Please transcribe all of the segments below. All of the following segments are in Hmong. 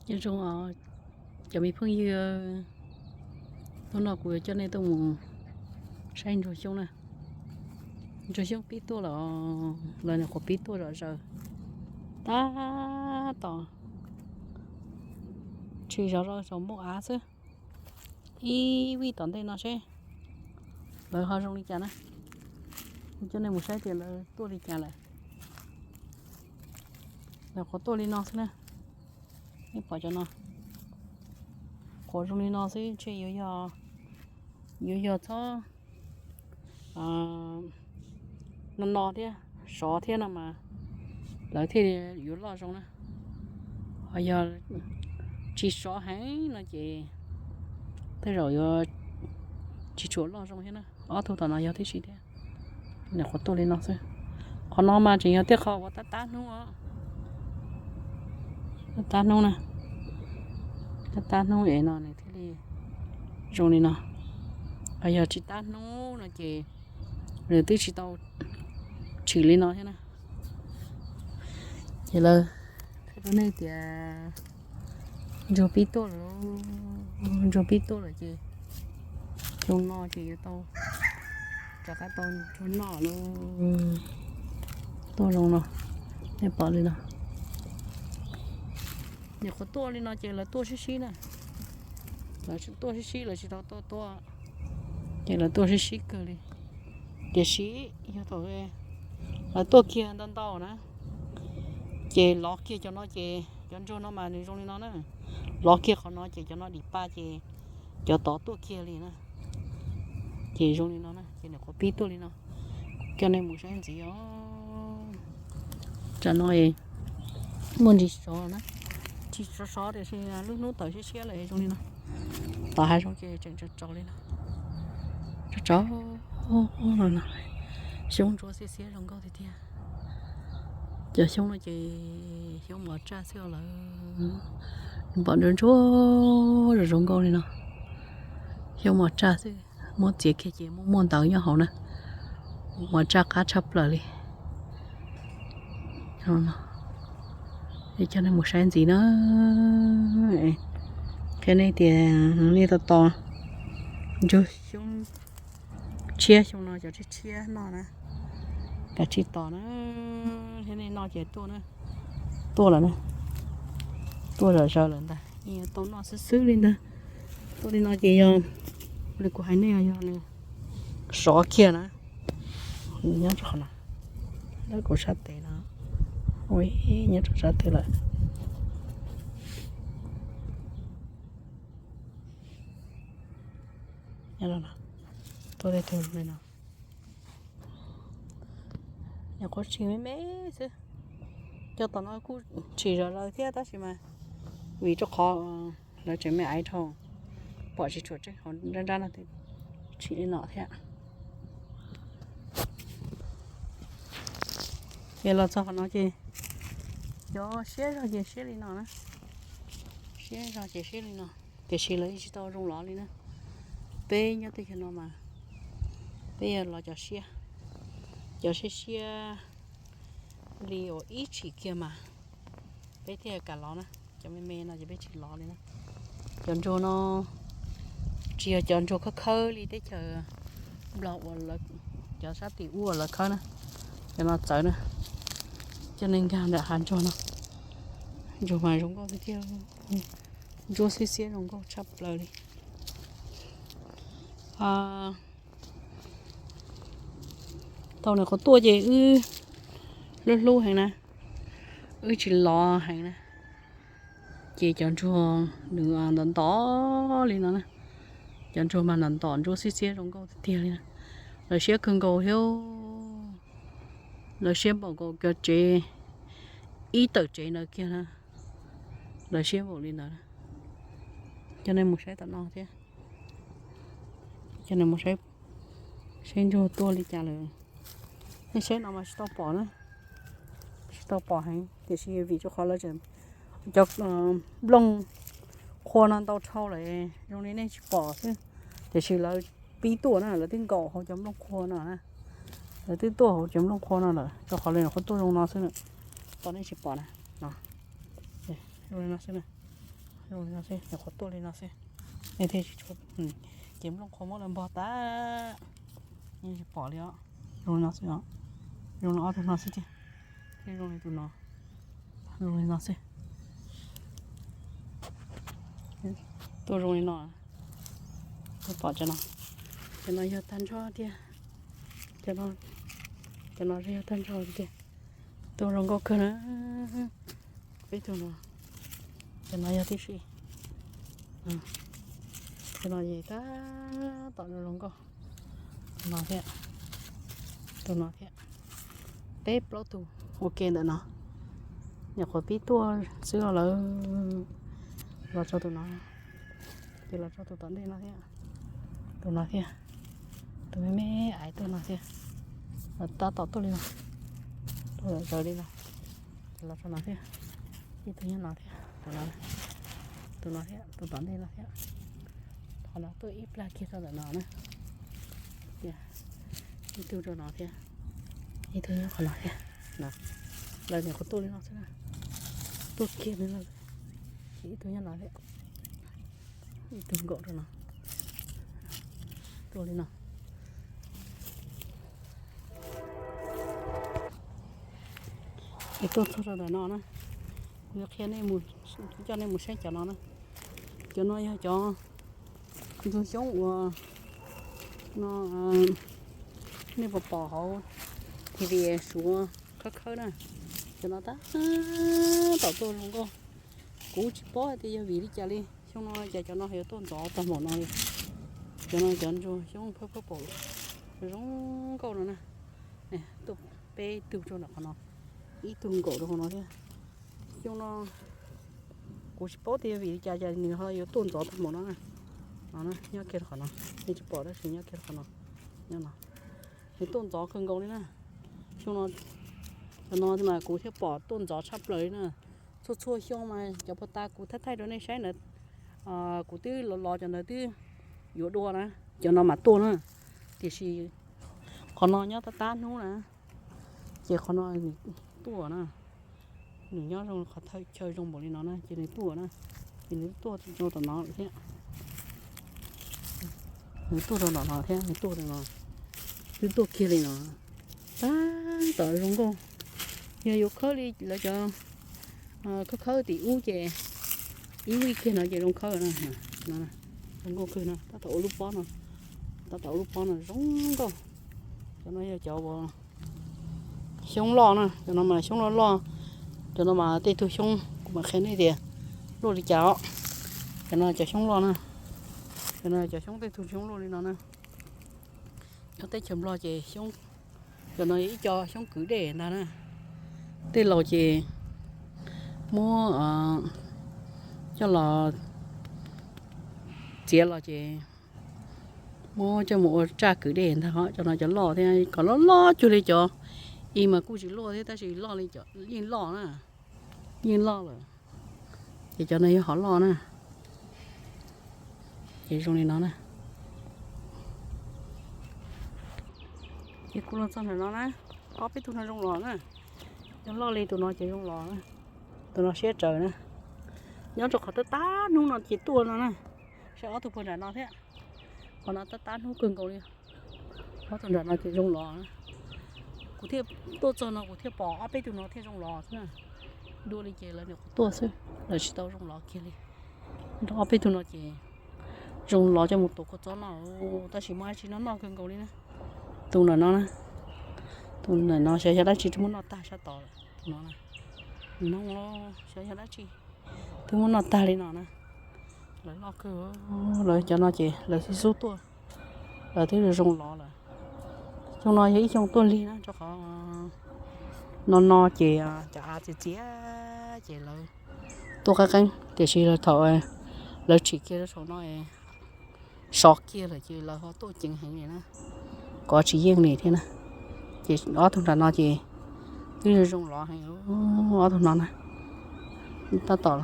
Nyob zoo os cov me phooj ywg, hnub no kuv yuav coj nej tuaj mus saib ntsuag xyoob na. Ntsuag xyoob pib tuaj lawm, lawv nyuam qhuav pib tuaj zom zaws. Tab tom tshis zov rau saum npoo av xwb. Ib vij tom ntej no seb lawv ho zoo li cas na. Kuv coj nej mus saib tias lawv tuaj li cas lawm. Lawv qhuav tuaj li no xwb na. Nej pom cov no, qhuav zoo li no xwb ntshe yuav yog, yuav yog txhob no no thiab, sov thiab no mas lawv thiaj yuav loj zoo na. Ho yog tsis sov heev no ces tej zaum yuav tsis tshua loj zoo thiab na. Ob tug tom no yog tib si thiab. Nyuam qhuav tuaj li no xwb. Qhov no mas tseem yog tej qho uas tab tab hnub os. Tab tab hnub na, tab tab hnub es no nws thiaj li zoo li no. Ho yog tsis tab hnub no ces nws twb tsis tau tshwm li no thiab na. Ces lawv qhia rau nej tias ntsuag pib tuaj lawm, ntsuag pib tuaj lawm ces xyoo no ces yuav tau rov qab tau ntsuag noj lawm. Tuaj zoo no, nej pom li no. Nyuam qhuav tuaj li no ces lawv tuaj sib sib na. Lawv tuaj sib sib, lawv tsis tau tuaj tuaj, ces lawv tuaj sib sib kawg li. Tiam sis yog thaum lawv tuaj kiag ntau ntau na, ces lov kiag cov no ces cov ntsuag no mas nws zoo li no na. Lov kiag qhov no ces cov no dim pa ces cov tod tuaj kiag li na. Ces zoo li no na, ces nyuam qhuav pib tuaj li no. Coj nej mus saib ntxiv os. Tsam no muaj ntsis sov na, tsis sov sov tiam sis lub hnub tawm siab siab lawm zoo li no. Tom hav zoov ces tseem tsaus tsaus li no. Tsaus tsaus no, xyoob ntsuab xiab xiab zoo nkauj tiag tiag. Cov xyoob no ces xyoob mos tsaj xwb lawm. Nws pom ntsuab ntsuab zoo zoo nkauj li no. Xyoob mos tsaj xwb, muab txiav kiag ces muaj muaj ntawv nyob hauv na. Mos tsaj qab tshaj plaws li. Coj nej mus saib ntxiv na. Qhia nej tias nej tos tos ntsuag xyoob tshiab xyoo no cov tshiab tshiab noj na. Kav tsij tos na, thiab nej noj ces tuaj na. Tuaj lawm na, tuaj zom zaws lawm ntag, yeej yuav tau noj xwb xwb li ntag. Tuaj li no ces yog li kuv hais nej yog nws sov kiag na. Nyob rau qhov no, lawv kuv sab tes no, ua nyob rau sab tes lawm. Tuaj li tug li no. Nyuam qhuav tshis me me xwb. Cov tom no kuj tshis zom zaws thiab tab sis mas vim rau qhov lawv tseem me aiv dhau, pom tsis tshua tseeb hauv nrab nrab no, tshis li no thiab. Ces los txog qhov no ces cov siab zog ces siab li no na. Siab zog ces siab li no, tiam sis lawv yeej tsis tau zoo lov li na. Peb nyob teb chaws no mas peb yog lov cov siab, cov siab siab li uas ib tshim kiag mas peb thiaj kam lov na. Cov me me no ces peb tsis lov li na. Cov ntsuag no tsis yog cov ntsuag khawb khawb li teb chaws Nplog uas cov sab tim ub uas lawv khawb na. Cov no txawv na. Coj nej nkag ntawm hav ntsuag no. Ntsuag mas zoo nkauj tiag tiag, ntsuab xiab xiab zoo nkauj tshaj plaws li. Thaum nws qhuav tuaj ces wb hlub hlub heev na, wb tsis lov heev na. Ces cov ntsuag nws ntov ntov li no na. Cov ntsuag mas ntov ntov ntsuab xiab xiab zoo nkauj tiag tiag li na. Lawv siab kawg nkaus thiab, lawv siab npaum nkaus cov tsev ib tawm tsev ntawd kiag na. Lawv siab npaum li ntawd. Coj nej mus saib tom no thiab. Coj nej mus saib, saib ntsuag tuaj li cas lawm. Nej saib no mas tsis tau pom na, tsis tau pom heev tiam sis vim rau qhov lawv tseem, cov nplooj qhua no ntau dhau lawm zoo li nej tsis pom xwb. Tiam sis lawv pib tuaj na, lawv twb nkaum hauv cov nplooj qhua no na. Lawv twb tuaj hauv cov nplooj qhua no lawm rau qhov lawv nyuam qhuav tuaj zoo no xwb na. Tos nej tsis pom na, zoo li no xwb na. Zoo li no xwb, nyuam qhuav tuaj li no xwb. Nej thiaj tsis tshua, ces nplooj qhuav muab lawv npog tas, yeej tsis pom li os. Zoo li no xwb os. Zoo li ob tug no xwb tiag. Thiab zoo li tus no, zoo li no xwb. Tuaj zoo li no, nej pom cov no, cov no yog tag nrho tiag. Cov no, cov no yog tag nrho tiag. Tuaj zoo nkauj kawg na. Peb tug no, cov no yog tib si. Cov no ces tab tom zoo nkauj. Tus no thiab, tus no thiab, peb plaub tug ua ke ntawm no. Nyuam qhuav pib tuaj xwb lawv los txog tus no, ces los txog tus tom ntej no thiab, tus no thiab, tus me me aiv tuaj no thiab. Los tab tom tuaj li no, tuaj zawv li no, ces los txog no thiab. Ib tug nyob no thiab, tus no, tus no thiab, tus tom ntej no thiab. Qhov no tuaj ib plag kiag rau ntawm no na. Ib tug rau no thiab, ib tug nyob qhov no thiab. Lawv nyuam qhuav tuaj li no xwb na, tuaj kiag li no, ces ib tug nyob no thiab, ib tug nkaum rau no, tuaj li no. Es tuaj txog rau ntawm no na, kuv yuav qhia nej mus, coj nej mus saib cov no na. Cov no yog cov ntug xyoob uas no, nej puas pom hauv T V Suav khawb khawb na. Cov no tab tom tuaj zoo nkauj. Kuv tsis paub hais tias yog vim li cas li, xyoo no cas cov no yuav tuaj ntxov tag npaum no li. Cov no cov ntug xyoob phawb phawb paum zoo nkauj no na. Tuaj peb tug rau ntawm qhov no, ib tug nkaum rau qhov no thiab. Xyoo no kuv tsis paub tias yog vim li cas cas nws ho yuav tuaj ntxov tag npaum no na. No nyob kiag rau qhov no, nej tsis pom tab sis nyob kiag rau qhov no, nyob no, nws tuaj ntxov kawg nkaus li na. Xyoo no, cov no mas kuv thiaj pom tuaj ntxov tshaj plaws li na. Txhua txhua xyoo mas cov puag ta kuv thaij thaij rau nej saib ntawd, kuv twb los los cov ntawd twb yuav dua na, cov no mas tuaj na. Tiam sis qhov no nyob tab tab hnub na, ces qhov no nws tuaj na. Nws nyob zoo qhov thawj chaw zoo npaum li no na ces nws tuaj na. Ces nws tuaj rau tom no lawm thiab. Nws tuaj rau tom no thiab, nws tuaj rau no, twb tuaj kiag li no. Tab tom zoo nkauj. Yog yuav khawb li lawv cov khawb khawb tim ub ces ib vij kiag no ces zoo khawb na. Zoo nkauj kawg no, tab tom ua lub pob no, tab tom ua lub pob no zoo nkauj. Cov no yog cov uas xyoob loj na, cov no mas xyoob loj loj. Cov no mas tej tug xyoob kuv mam qhia nej tias luaj li cas os. Cov no cov xyoob loj na, cov no cov xyoob tej tug xyoob luaj li no na. Nyob teb chaws Nplog ces xyoob, cov no ib co xyoob kwv dej ntag na. Tej laus ces muab coj los txiav los ces muab coj mus ua raj kwv dej ntag os. Cov no cov loj thiab, kom loj loj cuag li cov ib mas kuj tsis luaj thiab tab sis loj li cov yeej loj na, yeej loj lawm. Ces cov no yog hov loj na. Ces zoo li no na. Ces kuv los txog ntawm no na, ob peb tug no zoo los na. Cov loj li tus no ces zoo los na. Tus no siab tsawv na. Nyob rau qhov tab tab hnub no ces tuaj no na. Saib ob tug puag nram no thiab. Qhov no tab tab hnub kawg nkaus li. Ob tug nram no ces zoo los. Kuv thiaj tuaj txog no kuv thiaj pom ob peb tug no thiaj zoo los xwb na. Dua li ces lawv nyuam qhuav tuaj xwb, lawv tsis tau zoo los kiag li. Ob peb tug no ces zoo los coj mus tuav kua txob noj, tab sis muaj dab tsi noj noj kawg nkaus li na. Tus ntawm no na, tus ntawm no xyov yog dab tsi twb muab noj tag sab tod lawm. Tus no na, nws no xyov yog dab tsi twb muab noj tag li no na. Lawv loj kawg, lawv cov no ces lawv xub xub tuaj, lawv twb zoo los lawm. Xyoo no yog ib xyoo tuaj lig na rau qhov no no ces cov av txias txias ces lawv tuaj qeeb qeeb, tiam sis thaum lawv tshim kiag rau saum no sov kiag lawm ces lawv ho tuaj ceev heev li na, kov tsis yeej li thiab na. Ces ob tug nram no ces twb zoo los heev, ob tug no na, tab tom,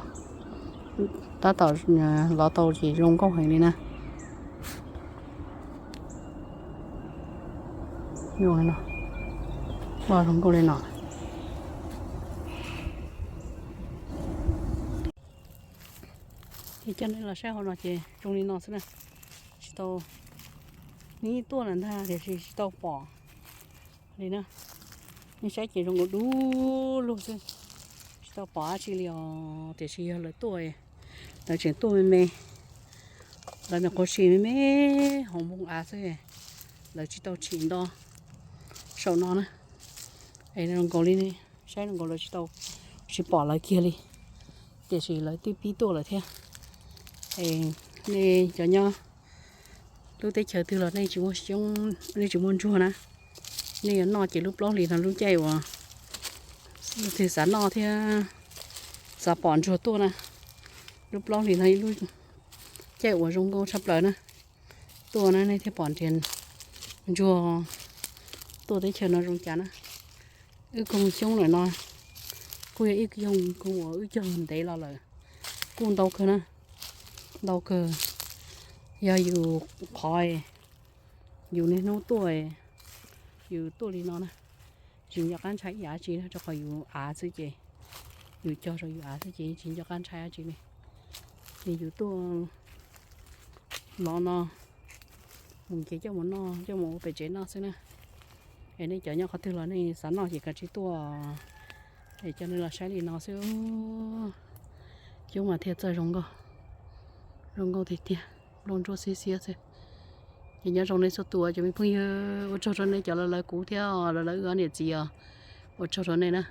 tab tom los tau ces zoo nkauj heev li na. Zoo li no, zoo nkauj li no. Ces coj nej los saib hauv no ces zoo li no xwb na. Tsis tau, nws tuaj lawm ntag tiam sis tsis tau pom li na. Nej saib ces zoo nkaus du lug xwb, tsis tau pom dab tsi li os. Tiam sis yog lawv tuaj, lawv tseem tuaj me me, lawv nyuam qhuav sim me me hauv npoo av xwb, lawv tsis tau tsim nto saum no na. Es zoo nkaus li, saib zoo nkaus lawv tsis tau, tsis pom lawv kiag li, tiam sis lawv twb pib tuaj lawm thiab. Es nej cov nyob lub teb chaws twg los nej tsis muaj xyoob, nej tsis muaj ntsuag na, nej yuav noj ces lub plaub hlis no lub caij uas leej twg xav noj thiab xav pom ntsuag tuaj na, lub plaub hlis no ib lub caij uas zoo nkauj tshaj plaws na. Tuaj na nej thiaj pom nrhiav ntsuag tuaj teb chaws no zoo cas na. Wb koog xyoob lawm no kuj yog ib koog uas wb cog ntev los lawm, kuj ntau kawg na, ntau kawg. Yog yus qhov, yus niaj hnub tuaj, yus tuaj li no na, tsis nco qab ntshai ib yam dab tsi na, rau qhov yus av xwb ces, yus cog rau yus av xwb ces tsis nco qab ntshai dab tsi li. Ces yus tuaj los no mus ces coj mus noj, coj mus ua pem tsev noj xwb na. Es nej cov nyob qhov twg los nej xav noj ces kav tsij tuaj. Es coj nej los saib li no xwb, xyoob mas thiaj txawj zoo nkauj, zoo nkauj tiag tiag, nplooj ntsuab xiab xiab xwb. Ces nyob zoo nej txhua tus cov me phooj ywg, ua tsaug rau nej cov los lawv kuv thiab los lawv wb ob niam txiv os, ua tsaug rau nej na.